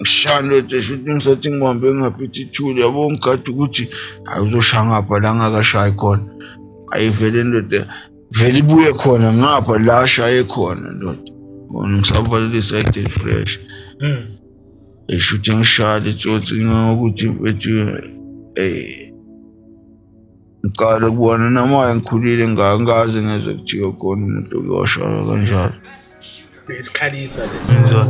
Ngishaya ndoda, shuthi ngisathi ngibambe ngaphethe ithuli, yabo, ngigade ukuthi hayi uzoshaya ngapha la ngakashayi khona. Ayivele ndoda, vele ibuye khona ngapha la ashaye khona ndoda. Bona ngisavalele isayidi fresh. Eshuthi ngishaya letsotsi ngokuthi mfethu ngiqala ukubona noma ngikhulile ngakaze ngezwe kuthiwa khona umuntu oke washaya kanjalo. Isikhalisa le. Ngenza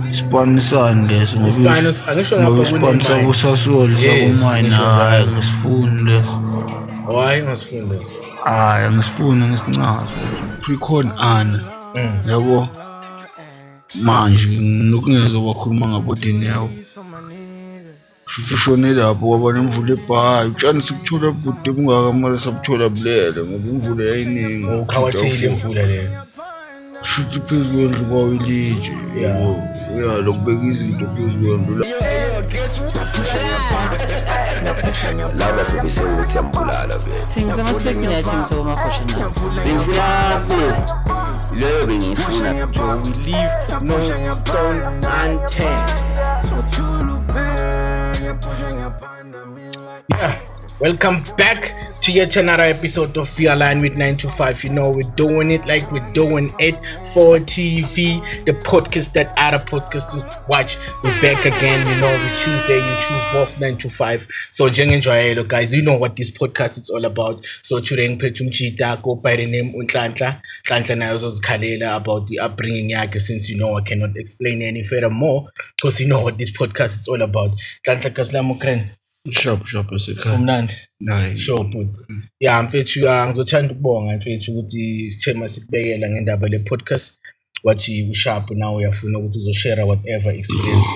isipanisani leso Isipani angisho ngapha ngoba isipani sakusasoli sakumayini, ngisho hhayi njalo. ngisifuni leso. Why ngasifuni leso? Hhayi angisifuni ngisincazo. Precon ana. Yabo. Manje nginokungezo bakhuluma ngabo Dineo. Futhi ushone lapho kwaba nemvula ebhayi. Utshani sikuthola bude bungaka mara sabuthola bulele ngoba imvula yayiningi. Ukhawatshile imvula leyo. Shuthi phezu kwendlu kwawilitshe. Yabo. Uyalokubeka izinto phezu kwendlu. Laba zobe sewuthi yambulala vele. Thengisa ama-snack athengisa komakhosha na. Bengiyafo. Leyo bengiyifuna. We leave no stone unturned. Yeah. Welcome back to yet another episode of We Align with 925. You know, we're doing it like we're doing it for TV, the podcast that other podcasters watch. We're back again, you know, it's Tuesday, you choose off 925. So, njengenjwayelo, guys, you know what this podcast is all about. So, today, ngiphethe umjita, go by the name Unhlanhla. Nhlanhla naye uzozikhalela about the upbringing yakhe, since you know I cannot explain any further more because you know what this podcast is all about. Nhlanhla kasilamo kren. Shop shop esekhaya. Umnandi. Hayi. Sure bhuti. Yeah, mfethu, ngizothanda ukubonga mfethu ukuthi sithema sikubekela ngendaba le podcast wathi usharp nawe uyafuna ukuthi uzoshare whatever experience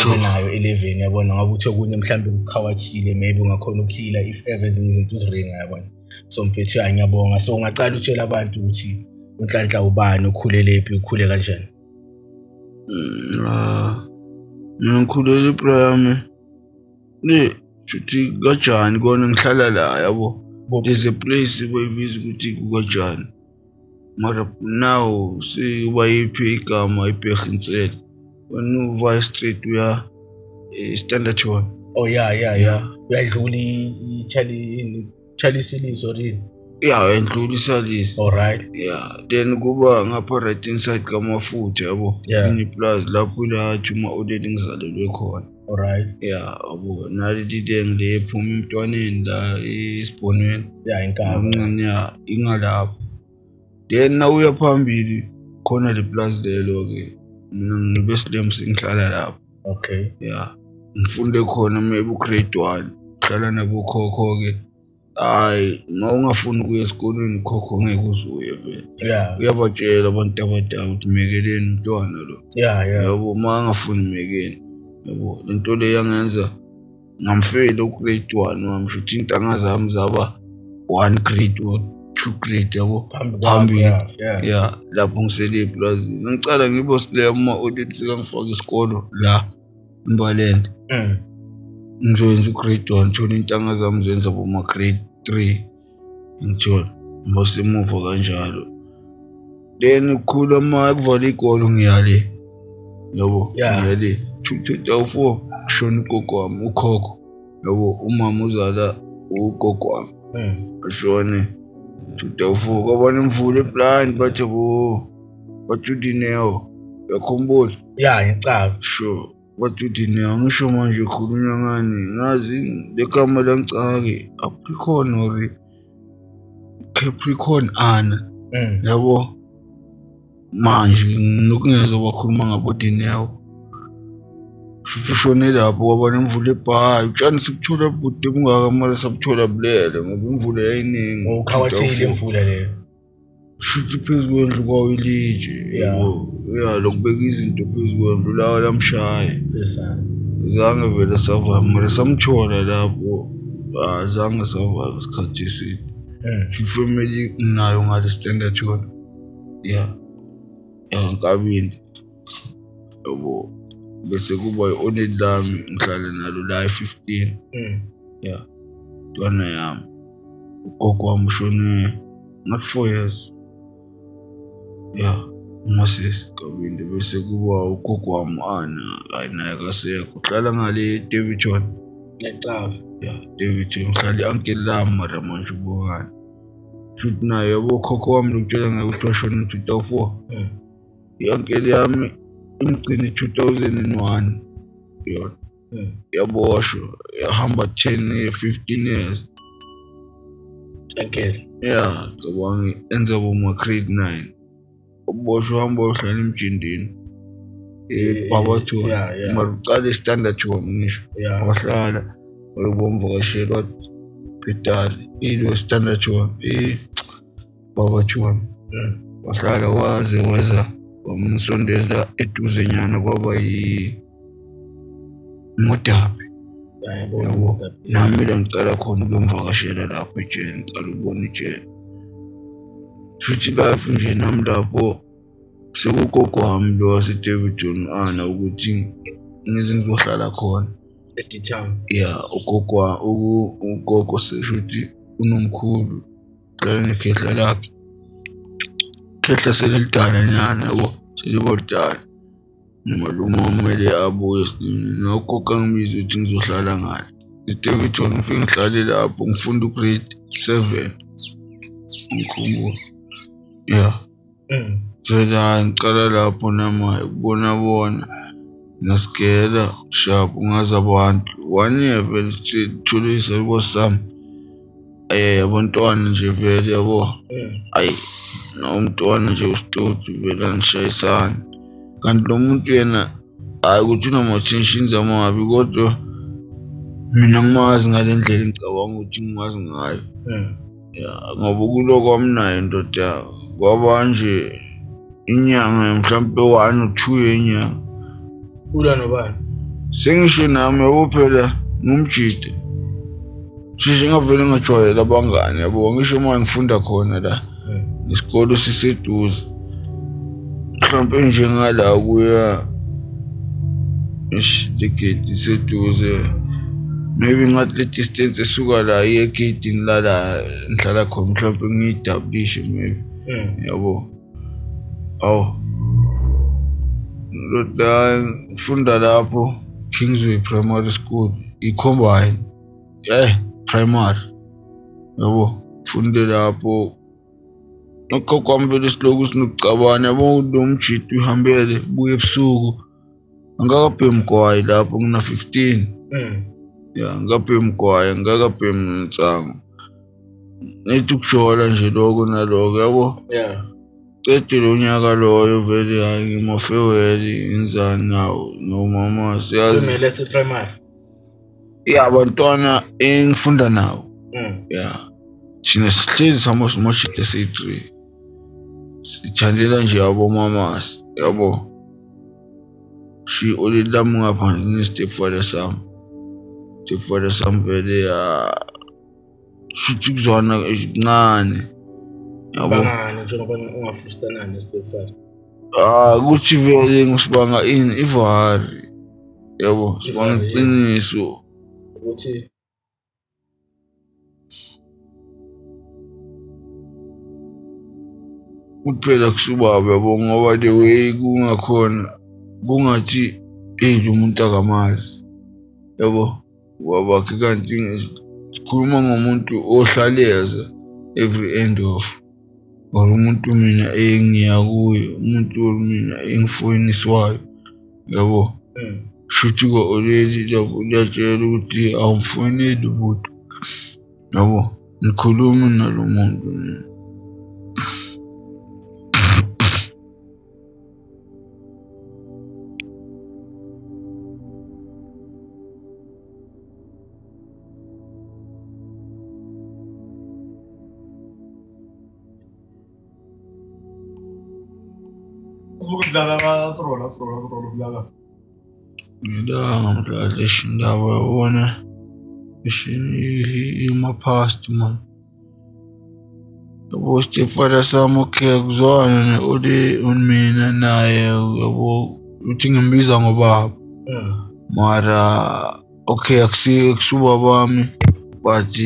obenayo eleveni, yabona, ngoba uthi okunye mhlawumbe kukhawathile, maybe ungakhona ukuheala if ever ezinye izinto uziringa, yabona. So mfethu, ngiyabonga. So ungacala utshela abantu ukuthi uNhlanhla ubani, ukhulelephi, ukhule kanjani? Mina ngikhulele ePrime. Le shuthi kajani kona ngihlala la, yabo. There's a place bayibiza ukuthi kukajani. Mara now sebayiphe igama iBerginsel. When uva street uya Standard One. Oh yeah yeah yeah. Uyadlula i-Charlie Charlie Series or yini? Yeah, uyadlula iSalisi. All right. Yeah, then kuba ngapha right inside kaMafutha, yabo. Yeah. Plus lapho la Juma already ngizalelwe khona. All right. Yeah, yabo naleli deng le ephuma emntwaneni la esibonweni. Yeah, inkaba. Yeah, ingalapho. Then na uya phambili khona le plus lelo ke. Mina ngibe slim sengihlala lapho. Okay. Yeah. Ngifunde khona maybe grade 1. Ngihlala nabo khokho ke. Hayi, uma ungafuni ukuya esikolweni khokho ngeke uzuye vele. Yeah. Uyabatshela abantu abadala ukuthi mekeleni umntwana lo. Yeah, yeah. Yabo, uma angafuni mekeni. Yabo, lento le yangenza ngamfela ugrade 1 wami, shuthi intanga zami zaba 1 grade or 2 grade, yabo. Phambili. Yeah, lapho ngisele eplazini. Ngicala ngibo sile uma audit sikangifaka isikolo la eMbalende. Ngizoyenza ugrade 1, thola intanga zami zenza boma grade 3. Ngithola ngosemuva kanjalo. Then ukukhula uma kuvala igolo ngiyale. Yabo, ngiyale. 2004 kushona ugogo wami, ukhokho. Yabo, umama uzala ugogo wami. Ashone 2004 kwaba nemvula eblind bathi bo bathi uDineo. Uyakhumbula? Yeah, ngicaba. Sure. Bathi uDineo, ngisho manje ukhulunywa ngani? Ngazi legama langicake Capricorn or Capricorn ana. Yabo. Manje nginokungezo bakhuluma ngabo Dineo. Futhi ushone lapho kwaba nemvula ebhayi. Utshani sikuthola bude bungaka mara sabuthola bulele ngoba imvula yayiningi. Ukhawatshile imvula leyo. Shuthi phezu kwendlu kwawilitshe. Yabo. Uyalokubeka izinto phezu kwendlu lawa lamshaya. Zange vele survive mara samthola lapho. Azange survive isikhathi eside. Family nayo ngale Standard One. Yeah. Yeah, ngabini. Yabo. Bese kuba i-only lami ngihlala nalo la 15. Yeah. Ntwana yami. Ugogo wami ushone not 4 years. Yeah. uMoses Kabinde bese kuba ugogo wami ana hayi naye akasekho uhlala ngale Davidson ngiyacava ya Davidson uhlala i-uncle lami mara manje ubongani futhi naye yabo ukhokho wami lokutshela ngakuthi washona ngo-2004 i-uncle yami imgcine 2001 yona yaboshwa yahamba 10 15 years uncle yeah cabanga enza boma grade 9 uboshwa hamba uhlala emjindini eBabathona mara uqala i-standard 1 ngisho wahlala walubomvakashela Pitali ilo standard 1 eBabathona wahlala waze weza wamsondeza eduze nyana kwaba yi Modabi yabo nami la ngicala khona ukuyomvakashela lapho ejele ngicala ukubona ejele futhi life nje nami lapho sekugogo wami lo waseDavidson ana ukuthi ngize ngizohlala khona eDtown yeah ugogo ugogo seshuthi unomkhulu uhlala nekhehla lakhe khehla selidala nyana yabo selibodala nomalume kumele abuye nogogo angibiza ukuthi ngizohlala ngale eDavidson ngifike ngihlale lapho ngifunda ugrade 7 ngikhumbula yeah so ngicala lapho nama ukubona bona nasigela sharp ungazi abantu 1 year vele sithole isabelo sami abantwana nje vele yabo ayi nomntwana nje usitoti vele anishayisana kanti lo muntu yena hayi ukuthi unama-tensions amabi kodwa mina ngimazi ngale ndlela ngicabanga ukuthi ngimazi ngayo ya ngoba kuloko kwami naye ndoda kwaba nje inyanga mhlawumbe 1 or 2 yenyanga ula nobani sengisho nami yabo phela ngumjide sheshe ngavele ngajwayela abangani yabo ngisho uma ngifunda khona la isikolo siseduze mhlawumbe njengala kuya igate iseduze maybe ngathi le distance esuka la iye egeyidini lala ngihlala khona mhlawumbe ngiyidablishe maybe yabo awu ndoda ngifunda lapho Kingsway Primary School i-combine primary yabo funde lapho nogogo wami vele siloku sinokucabana yabo lo mjidi uhambele buye ebusuku angakabhemi gwayi lapho ngina 15 ya ngakabhemi gwayi ngakabhemi nsangu nethi ukujola nje lokho naloko yabo yeah qede lo nyaka loyo vele hayi ngimafeweli ngenzani nawo nomama siyazi kumele se primary ya abantwana engifunda nawo ya thina sihlezi sihamba simashida siyi-3 sithandela nje abomamasi yabo shi oleli lami ngaphansi ne-stepfather sami stepfather sami vele ya shuthi kuzwana kancane yabo bangani njengoba ungafustanani ne-stepfather kuthi vele ngisibanga ini ivari yabo sibanga iqiniso ukuthi kuphela kusubaba yabo ngoba the way kungakhona kungathi hey lo muntu akamazi yabo wabakhe kanti sikhuluma ngomuntu ohlaleza every end of or umuntu mina engiya kuye umuntu mina engifoniswayo yabo shuthi ko already lapho uyatshela ukuthi awumfoneli umuntu yabo ngikhuluma nalo muntu. Sibukudlala Ngilanga mdlalo indaba yabona ima-past man. Yabo stepfather sami okay kuzwana ne mina naye yabo uthi ngimbiza ngobaba. Mara okay akusubaba wami but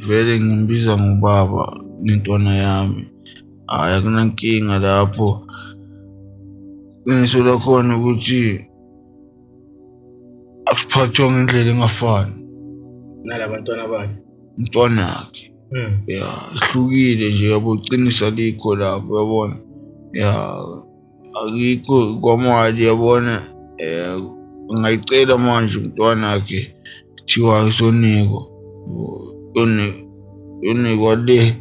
vele ngimbiza ngobaba nentwana yami. Hayi akunankinga lapho. Qiniso lakhona ukuthi akusiphathwa ngendlela engafani nalabantwana bakhe. Umntwanakhe. Ya, hlukile nje yabo, qinisa likho lapho yabona. Ya, akikho kwamali yabona. Ngayicela manje umntwanakhe kuthiwa isoniko yonikwa le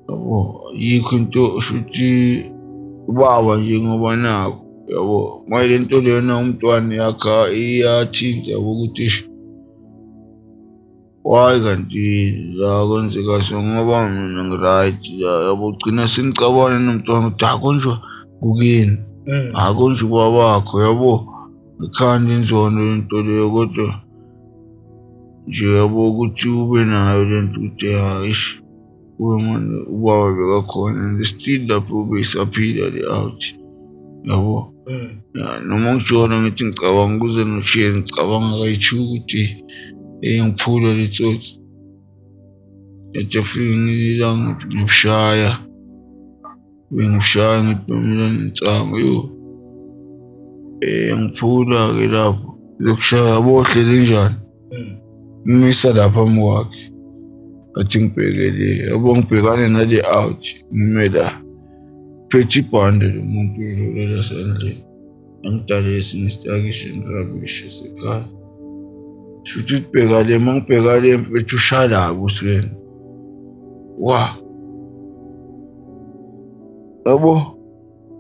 yabo, yikho into shuthi ubaba nje ngoba nakho yabo. Manje lento lena umntwana yakha iyathinta yabo ukuthi why kanti la kwenzeka so ngoba mina ngi-right yabo. Gcina senicabana nomntwana ukuthi akonjwa kukini, akonje ubabakho yabo. Ikhanda inzondo lento leyo, kodwa nje yabo ukuthi ube nayo lento ukuthi eish ube manje ubaba bekakhona and still lapho ube isaphila le out yabo. Noma ngijona ngithi ngicabanga ukuze noshiye ngicabanga kayi-two ukuthi ngiphula le tsotsi. Yathi afike ngilanga ngibushaya, bengishaya ngithi mina nensangu yo. Ngiphula-ke lapho lokushaya bohlele njani. Ngimisa lapha phambi kwakhe athi ngibheke le yabo, ngibhekane nale out ngime la phethe ibhande lo muntu udlulela esandleni angidale esinye isitakishe nirabishe esekhaya. Shuthi ubheka le, uma ngibheka le mfethu ushaya la ebusweni wa yabo,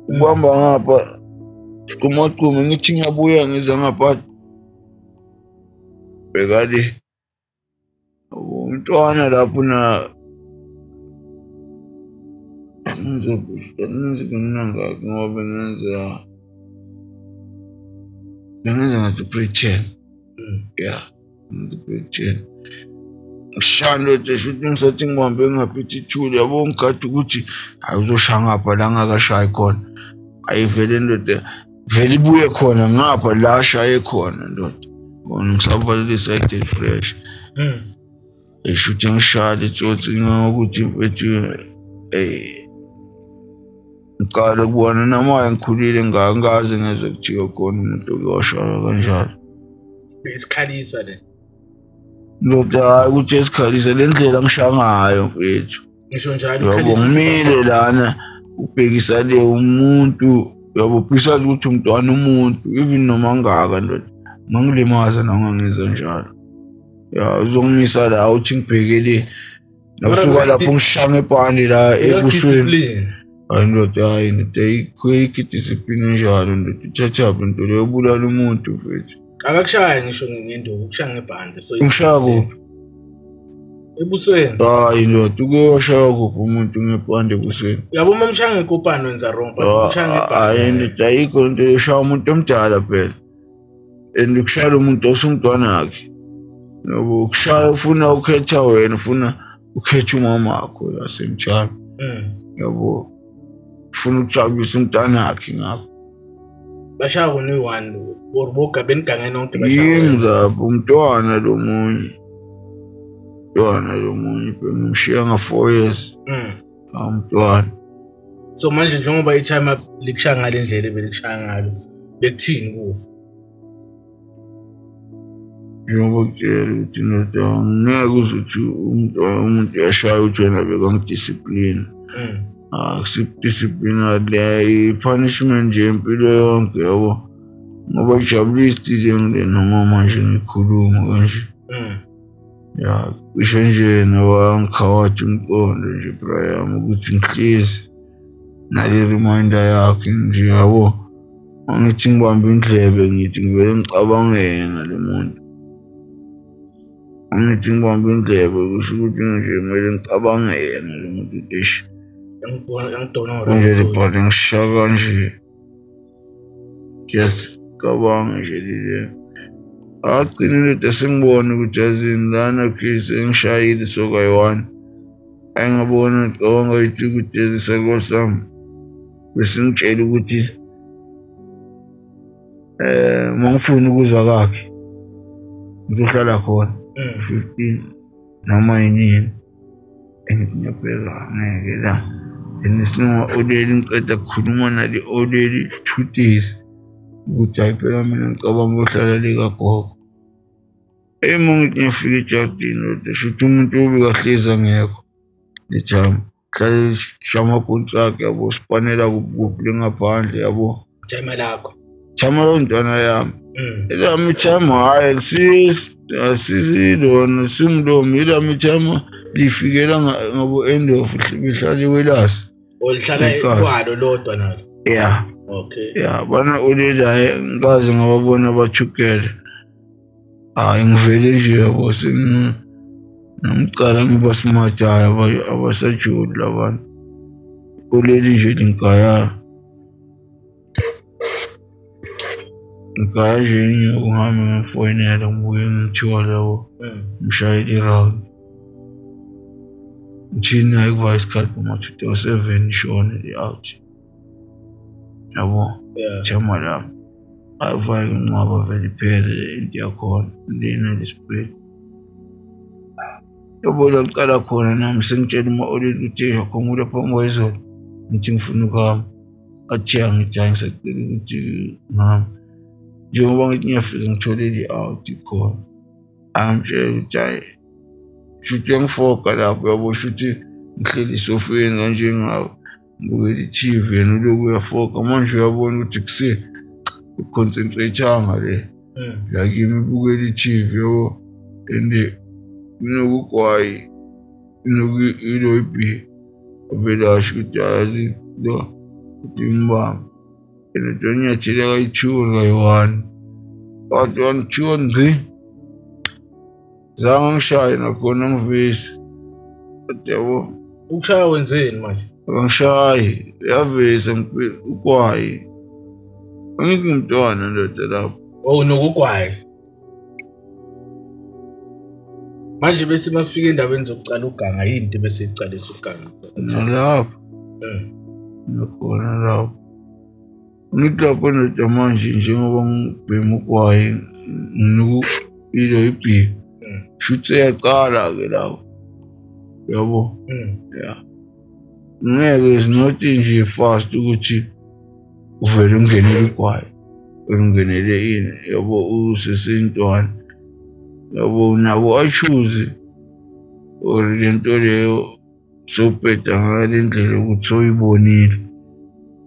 ubamba ngapha gqumagquma ngithi ngiyabuya ngiza ngapha bheka le umntwana lapho na ngenza kunangaki ngoba bengenza ngathi pretend. Yeah, ngathi pretend. Ngishaya ndoda shuthi ngisathi ngibambe ngapha ithuli yabo, ngigade ukuthi hayi uzoshaya ngapha la ngakashayi khona. Ayivele ndoda vele ibuye khona ngapha la ashaye khona ndoda. Bona ngisavalele isayidi fresh. Eshuthi ngishaya letsotsi ngokuthi mfethu ngiqala ukubona noma ngikhulile ngangikaze ngezwe kuthiwa khona umuntu oke washaya kanjalo. Isikhalisa le ndoda, hayi ukuthi esikhalisa le ndlela ngishaya ngayo mfethu. Ngisho njalo ikhalisa. Ngimile lana ubhekisa le umuntu yabo, besides ukuthi umntwana umuntu even noma ngaka ndoda mangilimaza noma ngenza njalo. Ya uzongimisa la uthi ngibheke le nasuka lapho ngishaya ngebhande la ebusweni. Hayi ndoda, hayi ndoda, ayikho idiscipline enjalo ndoda. Ithathaphi into leyo ubulala umuntu mfethu. Akakushaya ngisho ngenduku, ukushaya ngebhande. So ngishaya kuphi? Ebusweni. Hayi ndoda, uke washaya kuphi umuntu ngebhande ebusweni? Uyabo uma umshaya ngekopani wenza wrong, but umshaya ngebhande. Hayi ndoda, ayikho into yoshaya umuntu omdala phela. And ukushaya umuntu osumntwana wakhe. Yabo ukushaya ufuna ukhetha wena, ufuna ukhetha umama wakho lasemtshana. Yabo ufuna ukujabulisa umntwana wakhe ngapho. Bashaya kuni-one or boga benigange nonke bashaya. Yimi lapho umntwana lo munye. Umntwana lo munye bengimshiya nga-4 years. Umntwana. So manje njengoba i-timer likushaya ngale ndlela ebelikushaya ngalo, bekuthini kuwo? Njengoba kutshela ukuthi ndoda ngeke uze uthi umuntu uyashaya uthi wena bekangidiscipline. Akusidiscipline le, i-punishment nje impilo yonke yabo. Ngoba ijabulisi le noma manje ngikhuluma kanje. Ya, cishe nje nabangikhawathi umqondo nje bra yami ukuthi ngihlezi nale reminder yakhe nje yabo. Angithi ngibambe indlebe ngithi ngivele ngicabange yena le muntu. Angithi ngibambe indlebe kusho ukuthi nje kumele ngicabange yena le muntu dish. Ngidonora. Nje libhale ngishaya kanje. Just cabanga nje le. Agcine lento sengibona ukuthi yazini lana sengishayile so kayi-one. Engabona ngicabanga ukuthi isakho sami bese ngitshela ukuthi mangifuna ukuza kwakhe ngizohlala khona 15 noma yinini. Engithi ngiyabheka ngeke la And sinoma oleli ngiqeda kukhuluma nale oleli 2 days ukuthi hayi phela mina ngicabanga ukuhlala le kagogo. Uma ngithi ngiyafika ejardini shuthi umuntu obekahlezi angekho lejama hlale shama contract yabo sipanela kuphi lengaphandle yabo. Jama lakho. Jama lontwana yami. Elami jama hayi sisilona simlomo elami jama lifikela ngabo end of lihlale welasi. Olihlala kwalo lodwa nalo. Yeah. Okay. Yeah, bana olelaye ngikaze ngababona bachukele. Hayi ngivele nje yabo senginamqala ngiba smart hayi abasajuli labantu. Oleli nje lingaya. Ngaya nje ngihambe ngifonela ngibuye ngithola yabo. Ngishayela i-round. Ngithini hayi kuva isikhathi boma 2007 ishone le out. Yabo. Chama lami. Ayivake inqwaba vele iphele into yakhona lena le-spread. Yabo la ngiqala khona nami sengitshela uma-oleli ukuthi yakhomula phambi kwezolo ngithi ngifuna ukuhamba. Athi angithi hayi ngisacela ukuthi ngihambe. Njengoba ngithi ngiyafika ngithole le-out ikhona. Angimtshela ukuthi hhayi shuthi uyangifoga lapho yabo shuthi ngihleli esofeni kanjengawe ngibukela i-T_V yena ulokhu uyafoga manje uyabona ukuthi kuse uconcentrate-anga le. La kimi ibukela i-T_V yabo and inokugwayi ilo ibhi vele asho ukuthi hayi lo uthi imbambe and donyathele kayi-2 kayi-1 wathi 1 2 ngqi zange ngishaye nakhona ngivesi yabo. Ukushaya wenzeni manje? Angishayi yavesa ugwayi. Angithi ngumntwana ndoda lapho. Oh nokugwayi. Manje bese masifika endaweni zokucala uganga yini bese icalisa uganga? Nalapho. Nakhona lapho. Ngithi lapho ndoda manje njengoba ngibhema ugwayi nginuka ilo ibhi. Shuthi seyaqala ke lapho. Yabo. Yeah. Ngeke is not nje fast ukuthi uvele ungenele ugwayi ungenele ini yabo usesintwana yabo nabo achoose or lento leyo sopeta ngale ndlela ukuthi soyibonile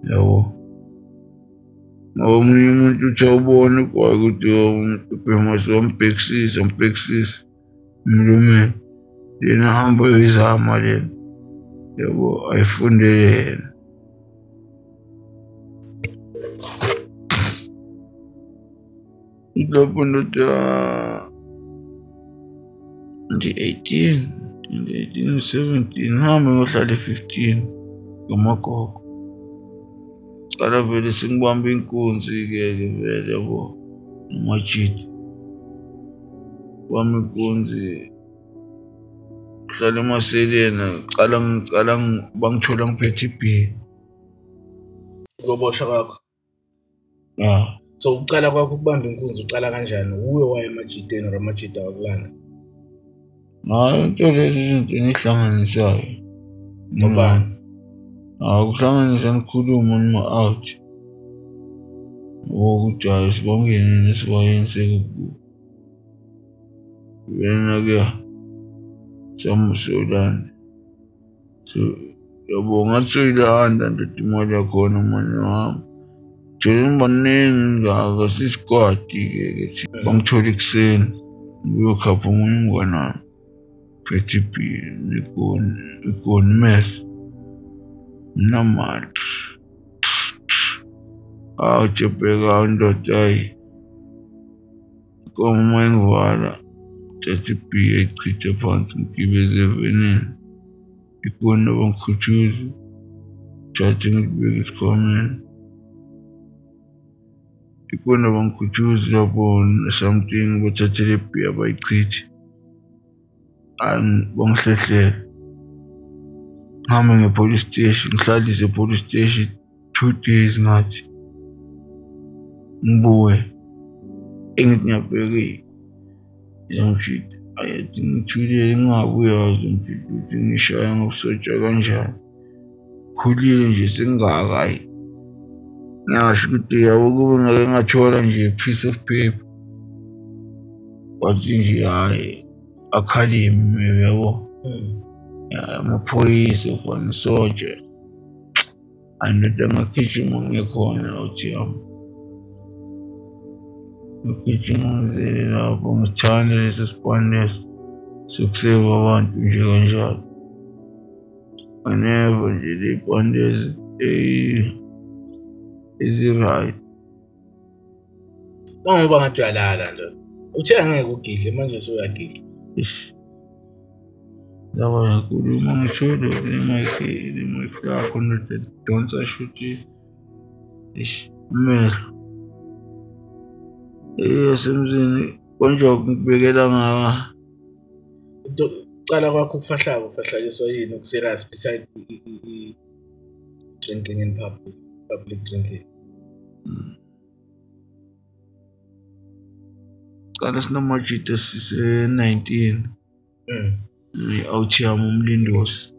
yabo. Ngoba omunye umuntu uthi awubone ugwayi ukuthi ubhema sombhekisisa umbhekisisa emlomeni lena hamba uyizama lena yabo ayifundele yena. Lapho ndoda ndi-18 17 ngihambe ngohlala e-15 ngamagogo. Cala vele sengibamba inkunzi-ke ke vele yabo namajita. Bamba inkunzi hlala emaseleni cala bangithola ngiphethe ibhiya. Ukuboshwa kwakho? Ah. So uqala kwakho ukubamba inkunzi uqala kanjani? Uwe waye emajiteni or amajita wakulanda? Hayi into lezi izinto enihlanganisayo. Ngobani? Hayi ukuhlanganisa nikhulume nima-out. Ukuthi hhayi sibangene nesibayeni sekubu. Wena-ke samusolanda. So yabo ngathi soyilanda ndoda imali yakhona manje wami. Thole baningi ngaka sisikwati-ke ke bangithola ekuseni ngiyokhapha omunye umngani wami phethe ibhiya igoni mess namali. Hawu jebheka ndoda hayi inkomo uma ingivala thatha ibhiya ichithe phansi ngigibele evenini igoni abangikhuthuzi thathe ngilibeke esikhwameni. Ikona bangikhuthuzi lapho something bathathele ibhiya bayichithe bangihlehlela. Ngihambe nge-police station ngihlalise e-police station 2 days ngathi ngibuye engithi ngiyabheka yangishida ayithi ngithulile ngingabuyazi umjita ukuthi ngishaya ngobusotsha kanjani. Khulile nje singaka hayi. Ngasho ukuthi yabo kube ngake ngathola nje piece of paper. Wathi nje hayi akhalimi yabo. Amaphoyisa ufana soja. Andoda ngagijima ngikhona uthi yami. Ngagijima ngizele lapho ngisithanda leso sipani sokuseva abantu nje kanjalo. Never nje le ezi-right. Ngoba ngathi uyalala nje. Uthe angeke ugidle manje usuyagidla. Ish. Laba yakhuluma ngisho le mic yakho nodonsa shuthi. Ish, amehlo. Esemzini konje ngikubekela ngawa. Cala kwakho ukufahlaka ufahlakiswa yini okuserious beside drinking in public drinking? Cala sinamajita sise 19. Out yami umlindosi.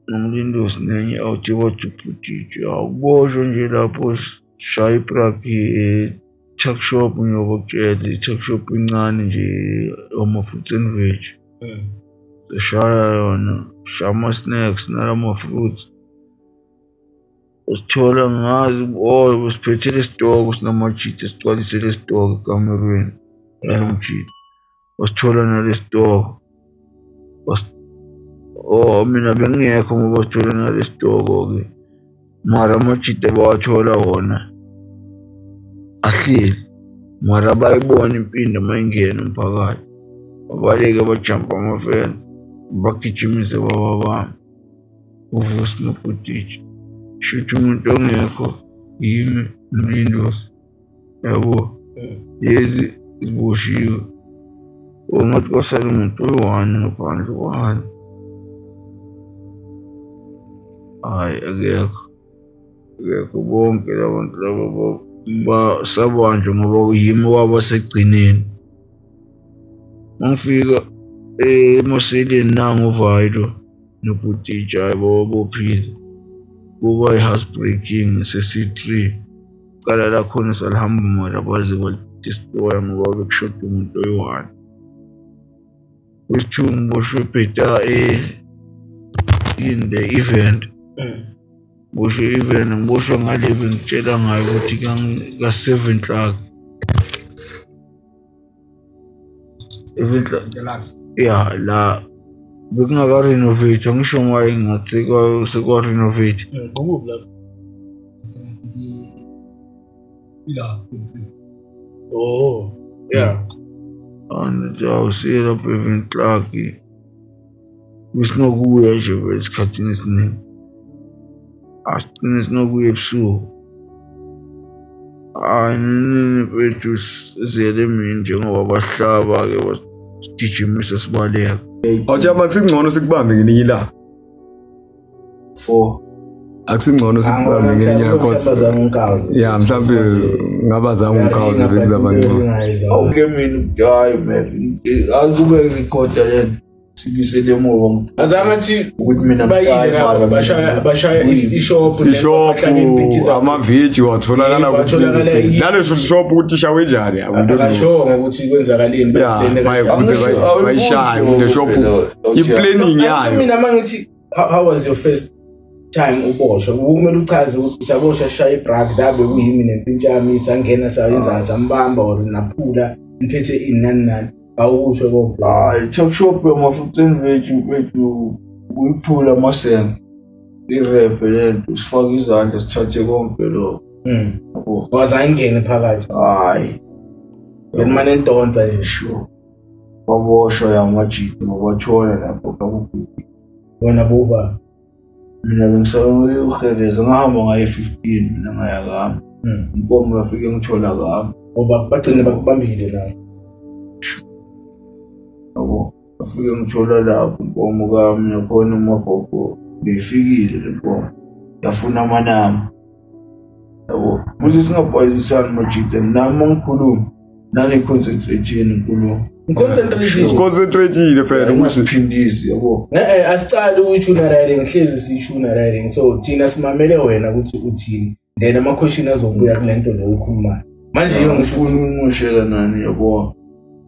Umlindosi nenye out yabajupujiji. Awuboshwa nje lapho shaya ipraki tuck shop ngiyobakutshela i-tuck shop incane nje ama-fruits and veg. Sishaya yona, shaya ama-snacks nalama-fruits. Usithola ngazi oh siphethe lesitoko sinamajita sigcwalise lesitoko ekamerweni nalomjita. Wasithola nalesitoko. Oh mina bengingekho ngoba sithola nalesitoko ke. Mara amajita bawathola wona. Ahleli mara bayibona impinda mayingena umphakathi babaleke bajampa amafensi bagijimise bababamba uVusi noBhutiji shuthi umuntu ongekho yimi nomlindosi yabo lezi ziboshiwe ungathi kwasala umuntu oyi-one ngaphandle kwani hhayi akekho bonke labantu laba basabanjwa ngoba yimi wabo sekugcineni. Mangifika emaseleni nangu uVayilo noBhutiji hayi bawabophile kuba i-house breaking sesi-3 cala lakhona salihamba mara baze balidestroya ngoba bekushoda umuntu oyi-one. Kwesi-two ngiboshwe bheta in the event. Ngiboshwe event ngiboshwe ngale bengitshela ngayo ukuthi ka-7 o'clock. Yeah, la bekungaka-renovate ngisho ngaye ngathi sekwa-renovate. Kuphi lapho? Oh, yeah. Angithi lapho even Clark. Besinokuya nje esikhathini esiningi. Asigcine sinokuya ebusuku. Hayi nini mfethu sizele emini njengoba bahlaba-ke basigijimisa sibaleka. Awuthi akusingcono sikubambe ngelinye ilanga. 4. Akusingcono sikubambe ngelinye ilanga cause yeah mhlawumbe ngaba zami umkhawuzo bekuzaba ngcono. Awuke mina hayi man azube recorder yena. Sibisele emuva. Azange athi ukuthi mina ngicala bashaya ishop ama-video atholakala naleso shop ukuthi ishawe njani akashongo ukuthi kwenzakaleni bayishaye le shop i-planning yayo. Mina mangithi how was your first time uboshwa kumele uchaze ukuthi saboshwa shaya ibrak dabe kuyimi nempintshami sangena sayenzani sambamba or naphula niphethe ini nani awusho konke. Hayi tuck shop yama-fruits and veg mfethu uyiphula amasenge irephe lento sifake izandla sithathe konke lokho. Yabo wazangene phakathi. Hayi benimane ntonsa nje sure baboshwa yamajita babathola lapho kabubhuti wena buba. Mina bengisawuhereza ngahamba ngaye 15 mina ngaya kami. Inkomo yafike ngithola kami ngoba bagcine bakubambile la. Yabo afike ngithola lapho inkomo kami nakhona umagogo befikile le nkomo yafuna amanama. Yabo manje singabhayisani majita nami ngikhuluma nani concentrate inkulumo. Ngiconcentrate. Concentrate phela ukuthi siphindise yabo. Asicali ukuyithuna riding, hlezi siyishuna riding. So thina simamele wena ukuthi uthini. Then ama question azobuya kulento leyo ukhulumayo. Manje ngifuna umoshela nani yabo.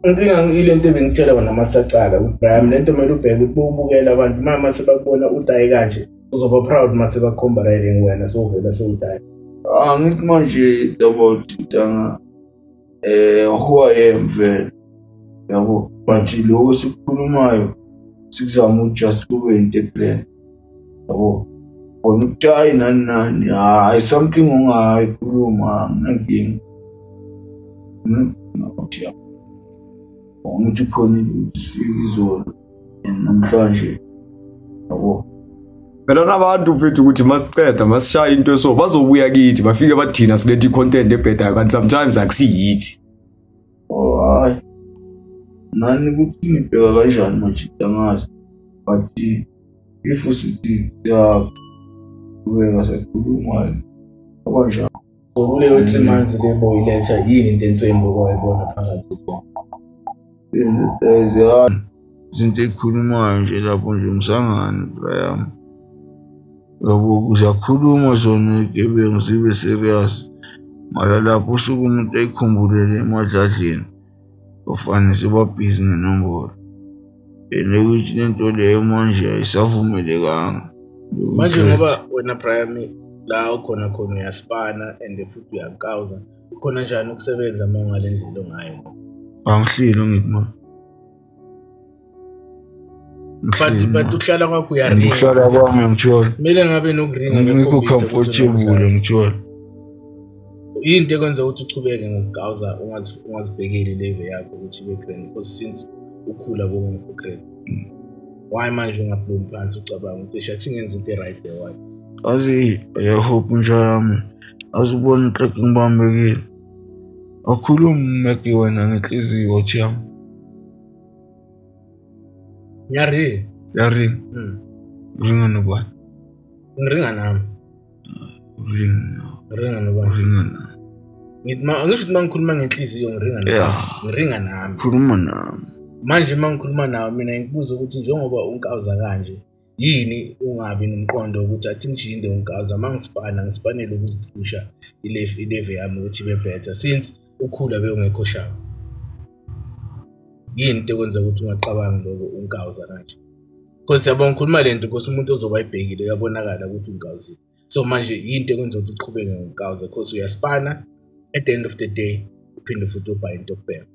Inkinga ile nto ebengitshela wona masacala uBrian lento kumele ubheke ukuthi ubukela abantu mama sebakubona udayi kanje uzoba proud mase bakhomba riding wena sovela sewudayi. Angithi manje about intanga who I am vele yabo, but lokho sikukhulumayo sikuzama just kube into eplan yabo. Khona ukudayi nani nani hayi something ongayikhuluma nginankinga. Ngathi ngithi khona ukuthi izolo namhlanje yabo. Phela nabantu mfethu ukuthi masiceda masishaya into eso bazobuya kithi bafike bathina silethe i-content ebhedayo kanti sometimes akusiyithi. Oh hayi nani ukuthi ngibheka kanjani manje angazi, but if usithi siyaqhubeka sakhuluma kanjani. So kuleyo 3 months le boyiletha yini into enswembu kwayibona phakathi kwa? Izinto ekhulumayo nje lapho nje umsangano Brian. Yabo uzakhuluma zona igebengu zibe serious. Mara lapho usuke umuntu ayikhumbulele emadladleni kufanele sebabhizi ngenombolo. And ukuthi lento leyo manje ayisavumelekanga. Manje ngoba wena Brian la ukhona khona uyaspana and futhi uyankawuza. Ukhona njani ukusebenza uma ngale ndlela ongayo? Angihlilo ngithi ma. But ukuhlala kwakho uyaringa. Ukuhlala kwami ngithola. Kumele ngabe nokuringa ngikho comfortable ngithola. Into ekwenza ukuthi uchubeke ngokugawuza ungazibhekeli level yakho ukuthi ibe grand because since ukhula bongekho grand. Why manje ungaphumi phansi ucabanga ukuthi shathi ngenza into right there why? Azi I hope njalo azubona inhleke ngibambekile. Akhuluma meke wena ngenhliziyo yami. Yari. Yari. Ringa nobani? Ngiringa nami. Ringa nobani? Ringa nami. Ngithi ma angisho ukuthi mangikhuluma ngenhliziyo ngiringa nami. Ngiringa nami. Khuluma nami. Manje mangikhuluma nawe mina ngikubuza ukuthi njengoba unkawuza kanje yini ungabi nomqondo ukuthi athi ngijinde unkawuza mangisipana ngisipanele ukuziphusha ilevel yami ukuthi ibe better since ukhula bewungekho sharp. Yini into ekwenza ukuthi ungacabangi lokho unkawuza kanje? Because yabona ngikhuluma lento because umuntu ozoba ayibhekile uyabonakala ukuthi unkawuzile. So manje yinto ekwenza ukuthi uqhubeke ngonkawuza because uyaspana at the end of the day uphinde futhi ubhaye into okubheka.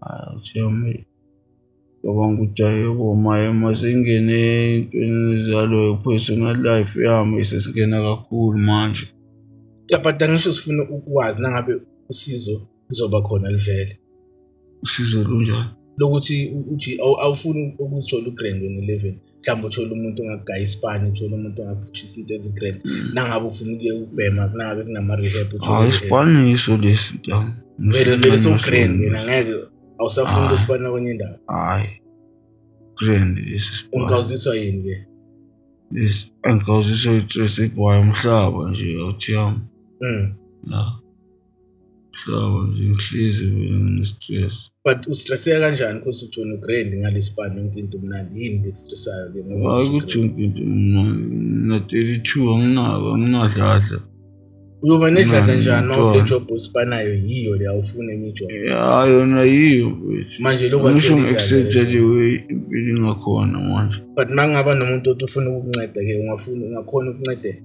Awuthembi cabanga ukuthi yebo maye masingene entweni zalo personal life yami sesingena kakhulu manje. Yeah, but angisho sifuna ukwazi nangabe usizo kuzoba khona livele. Usizo lunjani? Lokuthi uthi awufuni ukuzithola ugrand wena 11 mhlawumbe uthola umuntu ongakugaya isipani, uthola umuntu ongakuphushisa into ezigrand. Nangabe ufuna ukuye ukubhema nangabe kunama rehab uthola. Hayi isipani iso lesi ntanga. Vele vele so grand wena ngeke awusafuni ukusipana kwenye indawo. Hayi. Grand lesi sipani. Ungawuziswa yini ke? Lesi angawuziswa i-stress ebhayi umhlaba nje awuthi yami. Yeah. Mhlaba nje ngihlezi vele ngine-stress. But ustresseka kanjani because ujoin ugrand ngalesipani yonke into mnandi yini into ekustressayo ke ngoba? Hayi ukuthi yonke into mnandi mina 32 anginako anginadladla. Uyoba nedladla njani uma ule job osipanayo yiyo le awufuni enye ijob? Ya yona yiyo mfethu. Manje lokho ngisho ngi-accept le way impilo ingakhona manje. But mangaba nomuntu othi ufuna ukukunceda ke ungafuna ungakhona ukuncedeka?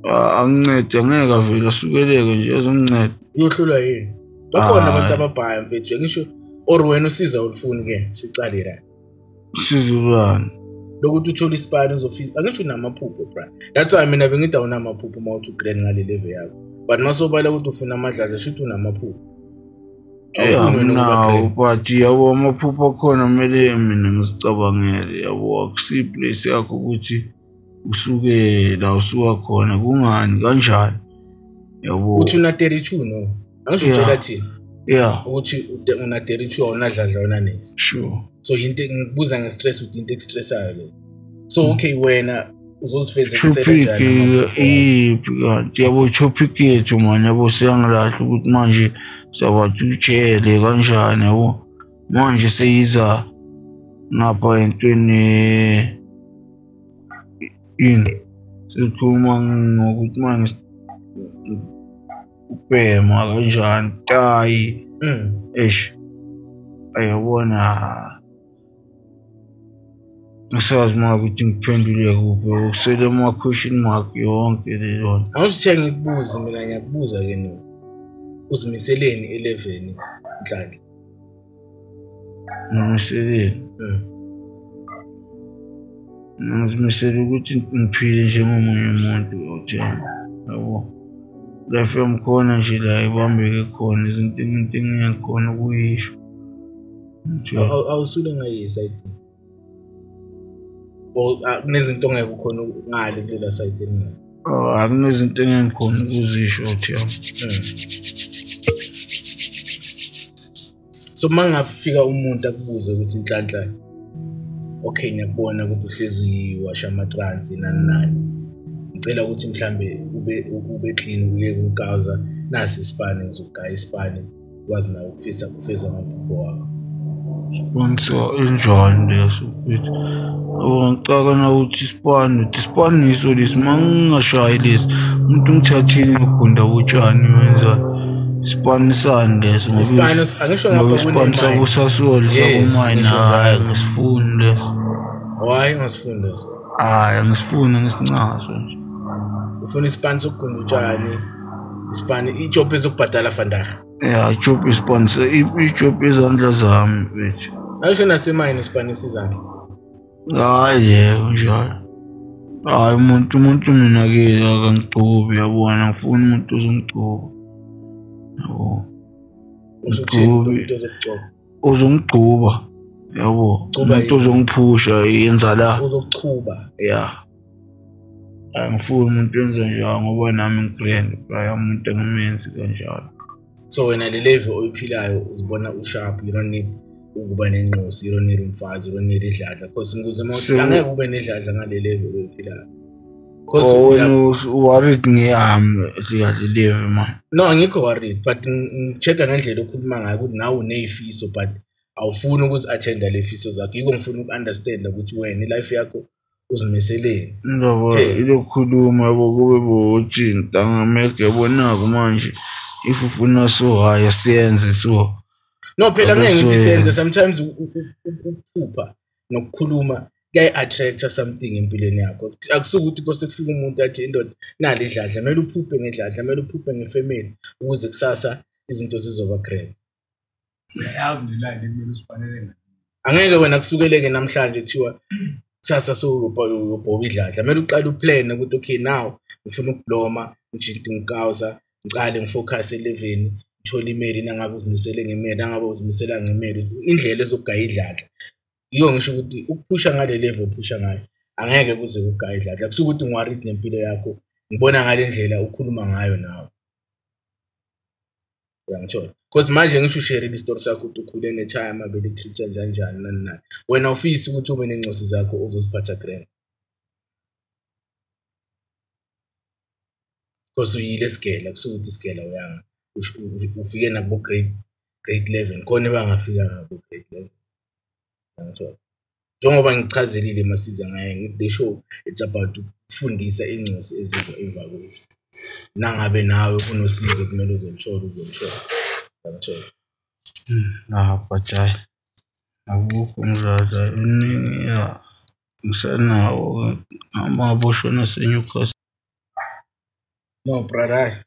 Angincede angeke avele asukeleke nje azonginceda. Uyohlulwa yini? Bakhona abantu ababhaya mfethu ngisho or wena usiza ulifuni ke sicale la. Usizo lwani? Lokuthi uthole isipani uzofisa angisho unamaphupho bra. That's why mina bengithi awunamaphupho uma uthi ugrand ngale level yakho. But masobala ukuthi ufuna amadladla shuthi unamaphupho. Awufuni but yabo amaphupho akhona kumele mina ngizicabangele yabo akusiyi place yakho ukuthi usuke la usuka khona kungani kanjani yabo. Uthi una 32 no? Angisho utshela thina. Yeah. Ukuthi una 32 awunadladla wena next. Sure. So into ngikubuza ngestress ukuthi into ekustressayo le. So okay wena Uzozifezekisela njani? Iphi kanti yabo topic yethu manje yabo siyangilahla ukuthi manje sabathi utshele kanjani yabo manje seyiza ngapha entweni yini sikhuluma ngokuthi manje ubhema kanjani tayi eish ayabona ngisazi uma ukuthi ngiphendule kuphi ukusele ama question mark yonke leyo nto. Awusithe ngikubuze mina ngiyakubuza ke no. Uzimiseleni 11 Nhlanhla? Ngizimisele. Ngizimisele ukuthi ngiphile njengomunye umuntu othemba. Yabo. Life yami khona nje la ibambeke khona izinto engikhona ukuyisho. Awusule ngayisa ID. Kunezinto ongeke ukhona ngale kulela side elinye. Akunezinto engikhona ukuzisho Themba. So mangafika umuntu akubuze ukuthi Nhlanhla okay ngiyakubona ukuthi uhlezi washa amatransi nani nani. Ngicela ukuthi mhlambe ube clean uye ukukawuza nasi isipani ngizogaya isipani ukwazi nawe ukufisa kufeza amaphupho wakho. Sponsor enjani leso mfethu? Ngicabanga ukuthi isipani yiso lesi mangingashayi lesi umuntu ungithathile ngigunda utshani wenza isipani leso ngoba isipani sakusasoli sakumayini hayi ngisifuni leso. Why ngisifuni leso? Hayi angisifuni ngisincazo nje. Ufuna isipani sokugunda utshani, isipani ijob ezokubhadala vandag. Yeah, ijob isipani ijob izandla zami mfethu. Awusho nasemayini isipani isizandla. Hayi yebo njalo. Hayi umuntu mina ke akangigcobi yabona ngifuna umuntu ozongigcoba. Yabo. Uzongigcoba. Yabo. Umuntu ozongiphusha yenza la. Uzokuchuba. Yeah. Angifuni umuntu wenza njalo ngoba nami ngigrand, bra umuntu engimenzi kanjalo. So wena le level oyiphilayo uzibona usharp, you don't need ukuba nenqosi, you don't need umfazi, you don't need idladla because ngikuze mawuthi angeke ube nedladla ngale level oyiphilayo. Because worried ngiyami kahle level man. No, angikho worried but ngichecka ngendlela okhuluma ngayo ukuthi nawe unezifiso but awufuni ukuzi-attenda le fiso zakho. Yiko ngifuna uku-understand ukuthi wena ilife yakho uzimiseleni. Ndaba ilokhuluma yabo kube bothi ntangameke yabonako manje if ufuna so hhayi siyenze so. No phela ngeke ngithi siyenze sometimes ukuphupha nokukhuluma kuyayi-attract-a something empilweni yakho. Akusuke ukuthi kose kufika umuntu athi indoda nali idladla, kumele uphuphe ngedladla, kumele uphuphe ngefamily ukuze kusasa izinto zizoba grand. Uyayazi neline ekumele usifanele ngayo. Angeke wena kusukeleke namhlanje kuthiwa kusasa sowuyobhoba idladla, kumele uqale uplan ukuthi okay now ngifuna ukubloma, ngijinte ngikawuza, ngicale ngifocus eleveni, ngithole imali nangabe uzimisele ngemali, nangabe uzimisela ngemali, indlela ezokugaya idladla. Yiyo ngisho ukuthi ukuphusha ngale level ophusha ngayo angeke kuze kugaya idladla. Kusuke ukuthi ngiworried nempilo yakho, ngibona ngale ndlela ukhuluma ngayo nawe. Uyangithola? Because manje ngisho ushare isitori sakho ukuthi ukhule nechaya amabele treat kanjani njani nani nani. Wena ufisa ukuthi ube nencosi zakho ozoziphatha grand. Because uyile sigela, kusuke ukuthi isigela uyanga ufike nakubo grade 11 khona bangafika ngabo grade 11. Uyangithola? Njengoba ngichazelile masiza ngaye ngithi the show it's about ukufundisa incosi ezizwa emva kwethu. Nangabe nawe unosizo kumele uzolithola uzolithola. Uyangithola? But hayi akukho umdladla iningi ya ngisenawo amaboshwa naseNewcastle. No brother,